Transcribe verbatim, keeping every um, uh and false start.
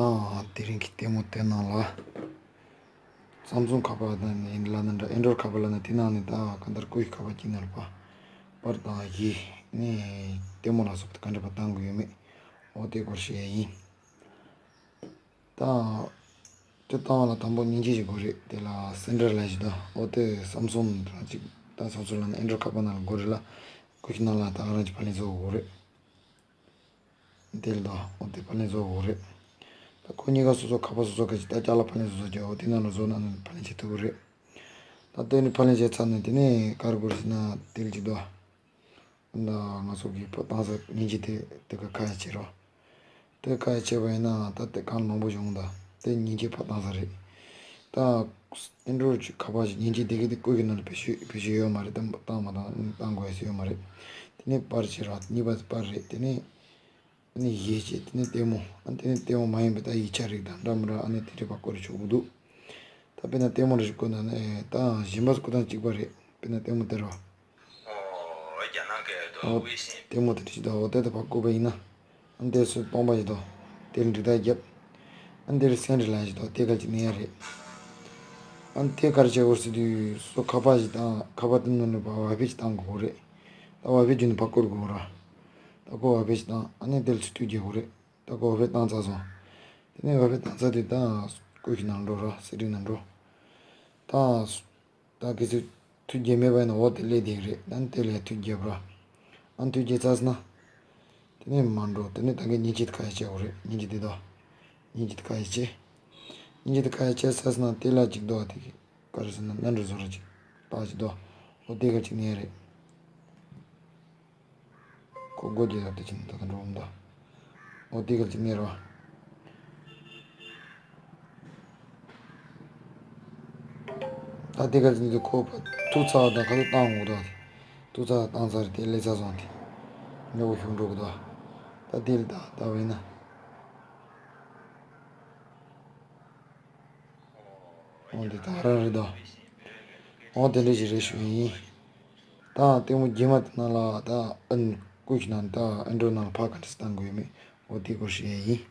ཨ། དེ་རིང་གི་ལྟད་མོ་དེ་ནང་ལ། སམ་སུང་ཁ་པར་དང་ནི་ལ་ན་འདྲ། ཨེན་ཌོར་ཁ་པར་ལ་ན། དེ་ནང་ནས་ད་གང་ལྟར་ཀུ་ཤུ་ཁ་པར་གཅིག་ནང་ལ་པ་པར་དང་གཞས་ནི་ལྟད་མོ་ལ་སོགས་པ་གང་འདྲ་པ་བཏང་དགོས་ཡོད་མེད། འོ་དེ་སྐོར་བཤད་ཡ་ཡིན། ད་དེ་བཏང་བ་ལ་དང་པོ་མཉེན་ཆས་ཞིག་དགོས་རེད། དེ་ལ་སེན་ཌར་ལབ་ཞིག་དང་། འོ་དེ་སམ་སུང་རང་གཅིག་ད་སོ་སོ་ལ་ན་ཨེན་ཌོར་ཁ་པར་ནང་ལ་དགོས་རེད་ལ། ཀུ་ཤུ་ནང་ལ་ད་ག་རང་གཅིག་ཕབ་ལེན་བཟོ་དགོས་རེད། དེ་ལ་འོ་དེ་ཕབ་ལེན་བཟོ་དགོས་རེད། ད་ཁོ་གཉིས་ཀ་སོ་སོ་ཁ་པར་སོ་སོ་ག་ཅིག་ད་ཅ་ལག་ཕབ་ལེན་སོ་སོ་བྱས། འོ་དེ་ནང་ལ་བཟོ་ན་ནི་ཕབ་ལེན་བྱེད་ཐུབ་ཀྱི་རེད། ད་དེ་ནི་ཕབ་ལེན་བྱས་ཚར་ནས་དེ་ནས་ག་རེ་དགོས་རེད་ཟེར་ན་དེ་ལ་ཅིག་དོ། ད་ང་ཚོ་གི་ཕར་བཏང་ས་མཉེན་ཆས་དེ་དེ་ག་ཁ་ཡ་བྱེད་རོགས། དེ་ཁ་ཡ་བྱས་པ་ཡིན་ན་ད་དེ་གང་མང་པོ་ཡོང་། ད་དེ་མཉེན་ཆས་ཕར་བཏང་ས་རེད། ད་ཨེན་ཌོར་གྱི་ཁ་པར་གྱི་མཉེན་ཆས་དེ་གི་དེ་ཀུ་ཤུ་ནང་ལ་བེད་སྤྱོད་བེད་སྤྱོད་ཡོད་མ་རེད། ད་བཏང་མ་བཏང་བཏང་དགོས་ཡ་ཡོད་མ་རེད། དེ་ནས་པར་བྱེད་རོགས། གཉིས་པ་པར་རེད། དེ་ནས་ཨ་ནི་གཞས་བྱེད། དེ་ནས་ལྟད་མོ། ཨ་དེ་ནས་ལྟད་མོ་མ་ཡིན་པའི་ད་ཡིག་ཆ་རིགས་དང་འདྲ་མི་འདྲ་ཨ་ནི་དེ་འདྲ་པ་བཀོད་རེ་ཆོག་གི་འདུག་ད་དཔེར་ན་ལྟད་མོ་རེ་ཞིག་བཀོད་ན་ནི་ད་གཞན་པ་བཀོད་སྟངས་གཅིག་པ་རེད། དཔེར་ན་ལྟད་མོ་དེ་རོ། ཨོ། ལྟད་མོ་དེ་འདྲ་ཞིག་དང་འོ་དེ་དེ་ཕར་བཀོད་པ་ཡིན་ན། ཨ་ནི་དེ་སུ་སྟོང་པ་ཞིག་དང་། དེ་ལ་འགྲིག་རྟགས་བརྒྱབ། ཨ་ནི་དེ་ལ་སེན་ཌར་ལབ་ཞིག་དང་། དེ་ག་ཅིག་ནས་ཡ་རེད། ཨ་ནི་དེ་ག་རེ་བྱེད་དགོས་ཟེར་དུས་སོ་ཁ་པར་ཞིག་དང་། ཁ་པར་དེ་ནང་ལ་བ་བ་ཕེ་ཞིག་བཏང་དགོས་རེད། ད་བ་བ་ཕེ་བརྒྱུད་ནས་ཕར་བཀོད་དགོས་ར། ད་ཁོ་བ་བ་ཕེ་ཞིག་བཏང་། ཨ་ནི་དེ་ལ་ཚུར་མཐུད་རྒྱག་དགོས་རེད། ད་ཁོ་བ་བ་ཕེ་བཏང་ཚར་སོང་། དེ་ནས་བ་བ་ཕེ་བཏང་ཚར་དུས་ད་ཀུ་ཤུ་ནང་འགྲོ་ར། སེ་ཊིང་ནང་འགྲོ། ད་ད་གལ་སྲིད་མཐུད་རྒྱག་མེད་པ་ཡིན་ན་འོ་དེ་སླེབས་བསྡད་ཀྱི་རེད། ཨ་ནི་དེ་ལ་མཐུད་རྒྱག་ར། ཨ་ནི་མཐུད་རྒྱག་ཚར་སོང་ན། དེ་ནས་མར་འགྲོ། དེ་ནས་ད་གིན་མཉེན་ཆས་དེ་ཁ་ཡ་བྱེད་དགོས་རེད། མཉེན་ཆས་དེ་དང་། མཉེན་ཆས་དེ་ཁ་ཡ་བྱེད། མཉེན་ཆས་དེ་ཁ་ཡ་བྱས་ཚར་སོང་ན་དེ་ལ་ཅིག་འདུག་པ། དེ་ག་རེ་ཟེར་ན་ནན་ཌི་བཟོ་འདྲ་ཅིག་རྟགས་ཅིག་འདུག་འོ་དེ་ག་ཅིག་ནས་རེད། ཁོ་སྒོ་རྒྱག་ཡག་དེ་ཅིག་ནས་ད་ལྟ་འགྲོ་འོང་ད། འོ་དེ་ག་ཅིག་ནས་རེད་པ། ད་དེ་ག་ཅིག་ནས་ཁོ་ཐུག་ཚར་བ་དང་ཁ་ཐུག་བཏང་འོང་ད། ཐུག་ཚར་བ་བཏང་ཚར་རེད། དེ་སླེབས་ཚར་སོང་། དེ་ཉོ་བོ་ཞུགས་འགྲོ་གི་འདུག་ད་དེ་ལ་ད་ལྟ་བས་ན། འོ་འདི་ད་རང་རེད་དོ། འོ་དེ་འདྲ་ཞིག་རེད་ཞུ་ཡིན། ད་ལྟད་མོ་རྗེས་མ་དེ་ནང་ལ་ད་ཨན་ཀུ་ཤུ་ནང་ད་ཨེན་ཌོར་ནང་ལ་ཕར་ག་འདྲ་སེ་བཏང་དགོས་ཡོད་མེད། འོ་དེ་སྐོར་ཞུ་ཡ་ཡིན།